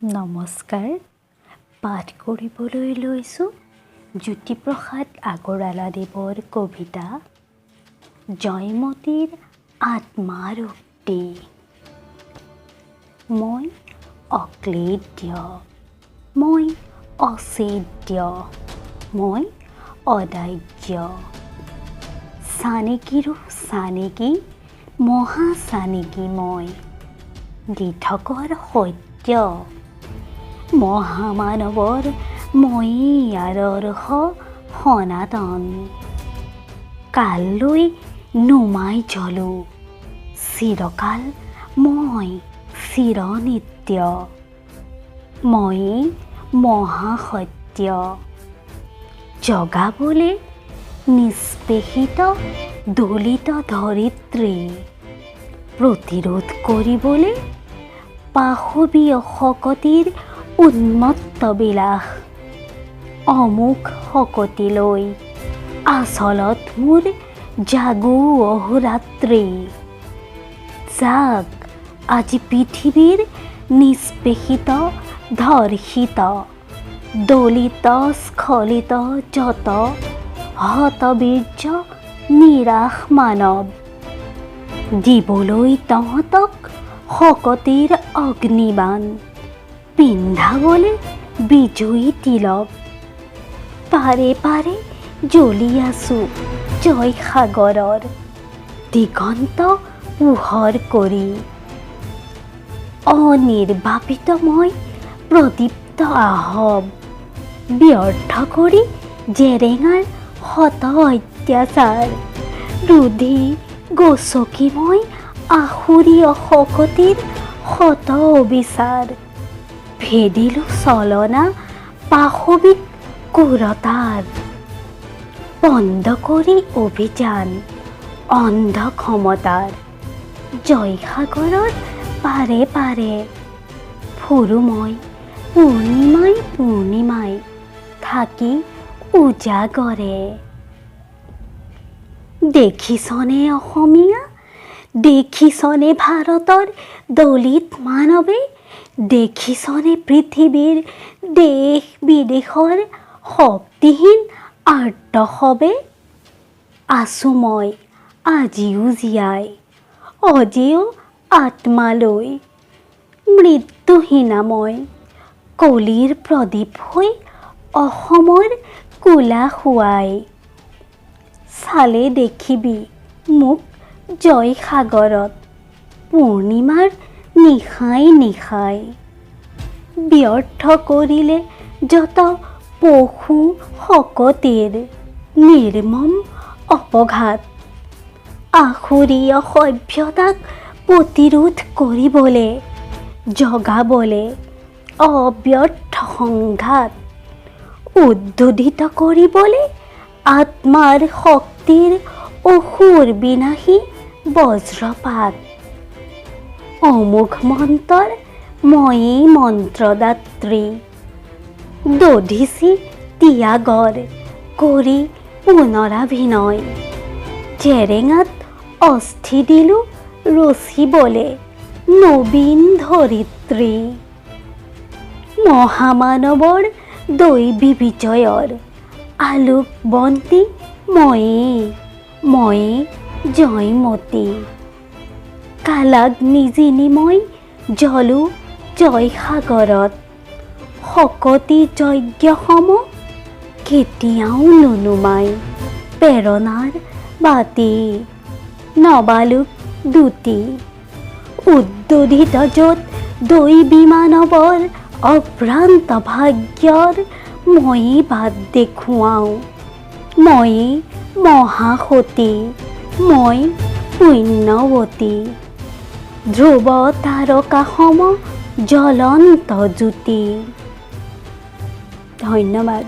নমস্কাৰ। পাঠ কৰিবলৈ লৈছোঁ জ্যোতিপ্ৰসাদ আগৰৱালাদেৱৰ কবিতা জয়মতীৰ আত্মাৰোক্তি। মই অক্লেদ্য, মই অছেদ্য, মই অদাহ্য। চানেকিৰো চানেকি, মহাচানেকি মই, দিঠকৰ সত্য। মহামানৱৰ ময়েই আদৰ্শ সনাতন। কাললৈ নুমাই জ্বলো চিৰকাল মই চিৰনিত্য, ময়েই মহাসত্য। জগাবলে নিষ্পেষিত দলিত ধৰিত্ৰী, প্ৰতিৰোধ কৰিবলৈ পাশৱীয় শকতিৰ উন্মত্ত বিলাস। অমোঘ শকতিলৈ আচলত মোৰ জাগো অহোৰাত্ৰি। জাগ আজি পৃথিৱীৰ নিষ্পেষিত ধৰ্ষিত দলিত স্খলিত যত হতবীৰ্য নিৰাশ মানৱ, দিবলৈ তহঁতক শকতিৰ অগ্নিবাণ, পিন্ধাবলে বিজয়ী তিলক। পাৰে পাৰে জ্বলি আছো জয়সাগৰৰ দিগন্ত পোহৰ কৰি। অনিৰ্বাপিত মই প্ৰদীপ্ত আহব, ব্যৰ্থ কৰি জেৰেঙাৰ শত অত্যাচাৰ। ৰুধি গচকি মই আসুৰীয় শকতিৰ শত অবিচাৰ। ভেদিলো চলনা পাশৱিক ক্ৰূৰতাৰ, বন্ধ কৰি অভিযান অন্ধ ক্ষমতাৰ। জয়সাগৰৰ পাৰে পাৰে ফুৰো মই পূৰ্ণিমাই পূৰ্ণিমাই থাকি উজাগৰে। দেখিছনে অসমীয়া, দেখিছনে ভাৰতৰ দলিত মানৱে, দেখিছনে পৃথিৱীৰ দেশ বিদেশৰ শক্তিহীন আৰ্তসবে? আছো মই আজিও জীয়াই অজেয় আত্মালৈ, মৃত্যুহীনা মই কলিৰ প্ৰদীপ হৈ অসমৰ কোলা শুৱাই। চালে দেখিবি মোক জয়সাগৰত পূৰ্ণিমাৰ নিশাই নিশাই। ব্যৰ্থ কৰিলে যত পশু শকতিৰ নিৰ্মম অপঘাত, আসুৰীয় সভ্যতাক প্ৰতিৰোধ কৰিবলে জগাবলে অব্যৰ্থ সংঘাত, উদ্বোধিত কৰিবলে আত্মাৰ শক্তিৰ অসুৰ বিনাশী বজ্ৰপাত। অমোঘ মন্তৰ ময়েই মন্ত্ৰদাত্ৰী, দধিচি ত্যাগৰ কৰি পুনৰাভিনয়। জেৰেঙাত অস্থি দিলোঁ ৰচিবলে নবীন ধৰিত্ৰী। মহামানৱৰ দৈৱী বিজয়ৰ আলোক বন্তি ময়েই, ময়েই জয়মতী। কালাগ্নি জিনি মই জ্বলো জয়সাগৰত, শকতি যজ্ঞসম কেতিয়াও নুনুমাই প্ৰেৰণাৰ বাতি। নবালোক দুটি উদ্বোধিত য'ত দৈৱী মানৱৰ অভ্ৰান্ত ভাগ্যৰ ময়েই বাট দেখুৱাওঁ, ময়েই মহাসতী, মই পুণ্যৱতী। ধ্ৰুৱ তাৰকাসম জ্বলন্ত জ্যোতি। ধন্যবাদ।